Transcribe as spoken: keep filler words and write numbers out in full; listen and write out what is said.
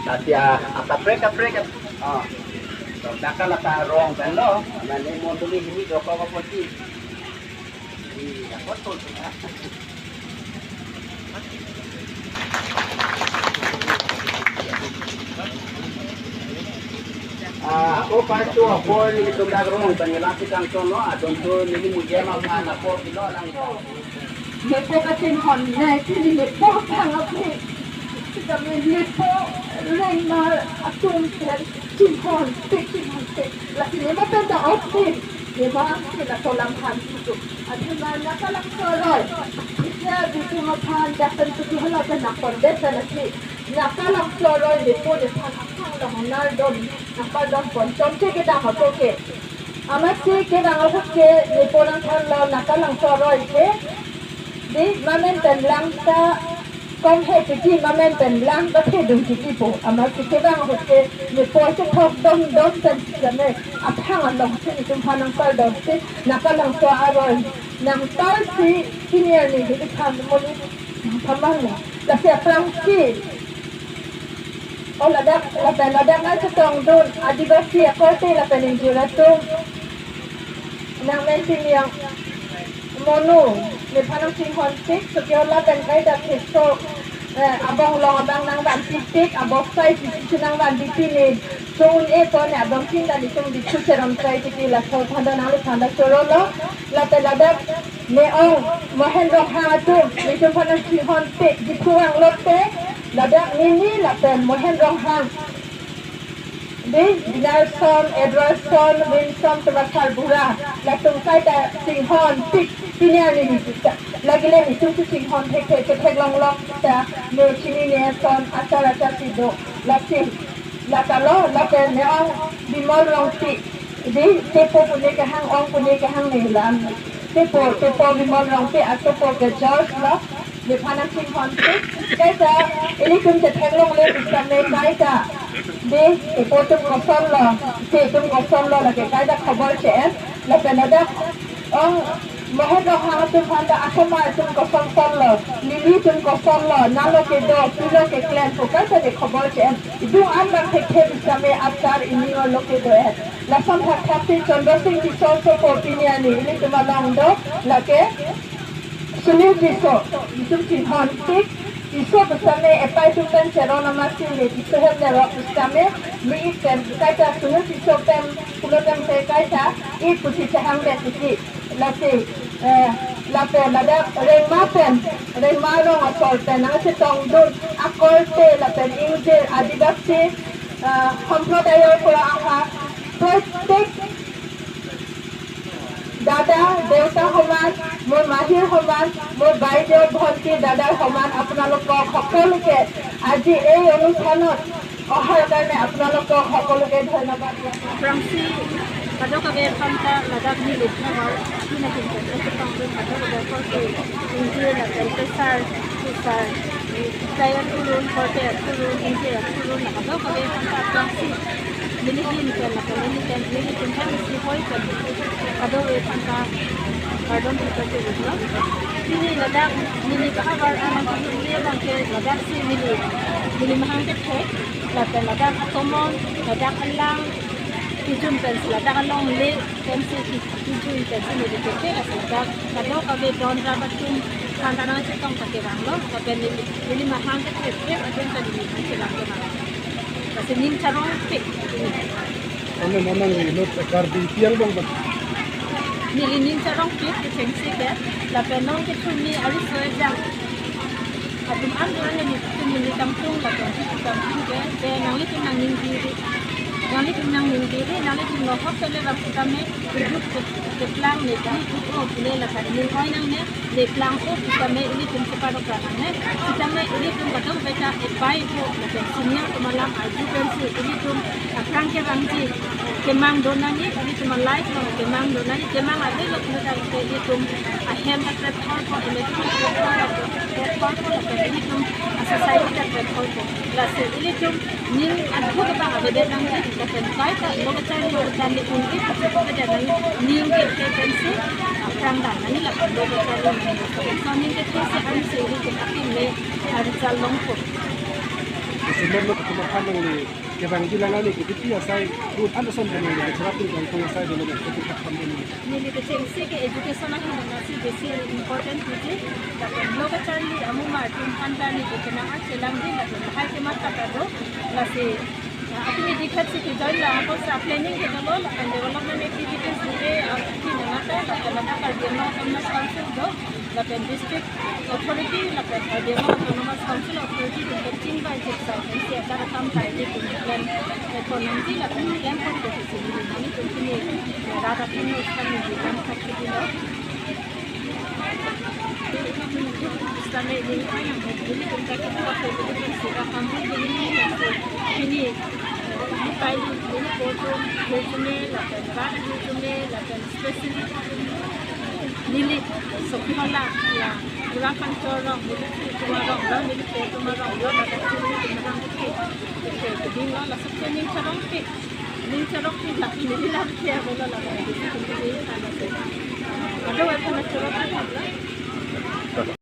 Tati a, akaprek kaprek. Ah. So, dakal ata rong pen lo. Mane mondoli hini dokok apot si. Iya, betul sih, ya. Ah, ako pa ito, ako ni itum dak rong pen ngelang si kangton lo, adon to nini mujema ma na po kilo lang. Nepo kachinghon, ne, pini nepo kang apni. Sitame nepo rengma atum pen chinghonpik, chinghonpik. Lasi nema pen ta apni. Nema pen ta kolam han itu. Athema nakalang soroi. Isya bitu maphan dapen tutu hala pen nakon desa lasi. Nakalang soroi nepo nephan akhang long nardom. Nakardom pon chomche kedam apo ke. Amatsi kevang ahut ke nepo nangthanlo nakalang soroi ke. Di mamen pen lang ta kom he titi mamen pen lang ta thedung titi po. Amatsi kevang ahut ke nepo chethok dom dom pen sitame aphang along si netum phan nangpardom si nakalang soroi. Nangpal si senior ni di tham moli nangpamang la. Lasi aphrangsi. Oh, ladak, lapen ladak nangchetongdun, Adivasi akorte lapen ingjir atum. Nang men sing yang monu, nephan nangchinghonpik, suki ola pen kaita theso, eh, abong long abang nangvanpipik, abok sai sisi nangvanpipi ne, so un-e to ne abang pin dan itum di su serom sai titi laso thanda nangli thanda chorolo, lapen ladak, Ne ong, Mohen Ronghang atum, netum phan nangchinghonpik, Diphu vanglote, ladak nini lapen Mohen Ronghang. Di, Binarson, Edwardson, Wilson, Tumasar Bura, latum kaita chinghonpik, pini arni ni kita. Lagile netum si chinghon thekthe, kethek longlong kita, ne chini ne ason, achar achar si do, lasi. Lata lo, lapen ne ong Bimol Rongpi. Di, tepo pune kehang, ong pune kehang ne lam. Tepo, tepo Bimol Rongpi, atepo ke George lo. Nephan nangchinghonpik. Kaita, ilitum chetheklongle pusitame kaita. Di, tepo atum kosonlo, te atum kosonlo, lake kaita khobor che-en. Lapen ladak, ong, Mohen Ronghang atum aphan ta asomar atum kosonson lo, neli atum kosonlo, nalo kedo, pilo keklem pu kaita ne khobor che-en. Idung an bang thekthe pusitame achar ini olo kedo-et. Lason thakthak si Chandra Sing Tisso sopo pini arni ilitum along do, lake Sunil Tisso, itum chinghonpik, Tisso pusitame epai atum pen cheron amatsi ne Tisso hem nerok pusitame, ne pen kaita Sunil Tisso pen, pulo pen ke kaita, i pusi chehang det titi. Lasi, eh, lapen ladak Rengma pen, Rengma rong asor pen nangchetongdun, akorte lapen ingjir Adivasi, eh, সম্প্ৰদায়ৰ পৰা অহা প্ৰত্যেক দাদা, দেউতা সমান, মোৰ মাহীৰ সমান, মোৰ বাইদেউ, ভণ্টি, দাদাৰ সমান আপোনালোকক সকলোকে আজি এই অনুষ্ঠানত অহাৰ কাৰণে আপোনালোকক সকলোকে ধন্যবাদ দিয়াত aphrangsi kadokave aphan ta ladak neli aphan aphi nangkingkan nangketongdun kadokave akorte ingjir lapen pesar, pesar, chai akhurun, korte akhurun, ingjir akhurun, la kadokave aphan ta aphrangsi neli ahin pen lapen neli pen nelitum aphan isi hoi pen kadokave aphan ta kardom thupha chorilo. Pini ladak neli kahavar anang kali abang ke ladak si neli, neli mahang kethek, lapen ladak atomon, ladak alang, kijun pensi ladak alongle pensi ki-, kijun pensi neli kethek, lapen ladak kadokave don rap atum aphan ta nangchetong ta kevanglo, lapen neli, neli mahang kethek, kethek atum ta neli mahang chelang kevang. Lasi ning charongpik. Amen, amen, inut Karbi Anglong bang. Neli ning charongpik kechengsi ke, lapen non ke thurmi ari soe jang. Atum an an neli thurmi neli tangtung lapen thurmi tangtung ke, ke nanglitum nangning diri. Nanglitum nangning diri, nanglitum nohok tele bang sitame, idup ke, keplang ne, idup o, pule lapen ning oi nangne, neplang o sitame ilitum chepadok nangne. Sitame ilitum kadokave ta epai po lapen senior atum alam arju pensi ilitum aphrang kevangji kemang do nangji, ilitum a-life along kemang do nangji, kemang avelo pulo tangte ilitum ahem ta krep thorpo, emetum ta krep thorpo, krep thorpo lapen ilitum a-society ta krep thorpo. Lasi ilitum ning adhu kebang avedet nangji, lapen kaita lo kacharli kacharli ungki pusi avedet nangji, ning kethe pensi aphrang dam nangji lapen lo kacharli nangji. So ning kethe si ansi ilitum akimi arijal longpo. Senior lo kutumar khan nangli kevangji lang ani ke B J P asai, un an ason kevang nangli cherap tung kevang asai dolo nang kutumar khan nangli. Neli kechengsi ke education ahin nasi besi important puji. Lapen lo kacharli amumar atum aphan ta neli kena arche langji lapen lahai kematha ta do. Lasi, ah, apini dikhat si ke join la apotsi planning ke dolo lapen development activities dide, ah, apini nangata lapen nangata Karbi Anglong Autonomous Council do. Lapen district authority lapen Karbi Anglong Autonomous Council authority atum kachingvai chingvai pensi adar akam kaili atum plan, eh, konangji lapen plan pon ke sini nangtum pini, eh, rat atum no kami di kam kachidi lo. Sitame ning oi nang beli tum kaki tum kaki tum sira kamu beli ni pensi pini, eh, ni pai ni ni kotum hirjume lapen rat hirjume lapen specially neli Sokihhola la Gura Pangchor rong, neli si tumar rong lo, neli po tumar rong lo, ladak si neli tumar rong ke, ke, ke, keding lo, laso ke ning charongpik, ning charongpik la, neli la ke avelo la, neli si tumar rong lo. Ado apa na charongpik,